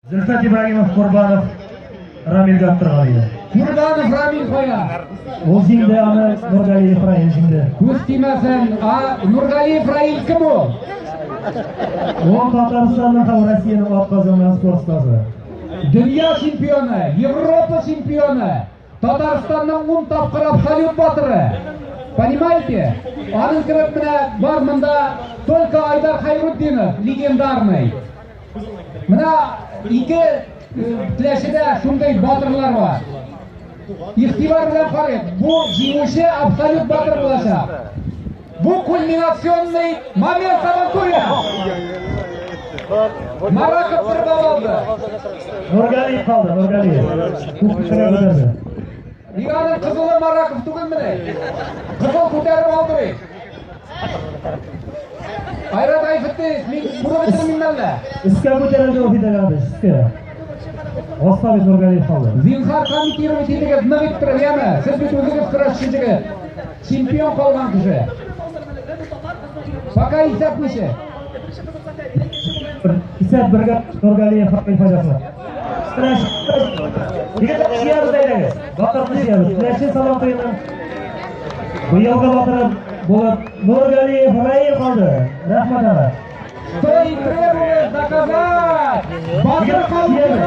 Зөлфәт Ибрагимов Курбанов Рамилгә оттырган иде. Курбанов Рамил кая? Ул җиңде аны, Нургалиев Раил җиңде. Күз тимәсен, а Нургалиев Раил кем ул? Ул Татарстанның һәм Россиянең атказанган спорт остазы. Дөнья чемпионы, Европа чемпионы, Татарстанның 10 тапкыр абсолют батыры. Понимаете? Аның кебек менә бар монда только Айдар Хайрутдинов, легендарный. Менә ике Теләчедә шундый батырлар бар. Игътибар белән карыйк. Бу җиңүче абсолют батыр булачак. Бу кульминационный момент Сабантуя. Мараков тырбап алды. Нургалиев калды, Нургалиев. Күп кешеләр күтәрде. Нигә аның кызылы Мараков түгелмени? Кызыл күтәреп алды бит. Айрат Айфетдинов, мин күреп бетермим әллә? Өскә күтәрелде ул бит әле абый, өскә. Аста бит Нургалиев калды. Зинһар комментировать итегез, нык иттереп, яме. Сез бит үзегез көрәшче җегет. Чемпион калган кеше. Пока исәп ничек? Исәп бергә Нургалиев Рамил файдасына. Егетләр, чиябез әйдәгез. Батырны чиябез. Теләче Сабантуеның быелгы батыры булып Нургалиев Раил калды. Рәхмәт аңа. Что и требовалось доказать. Батыр калды.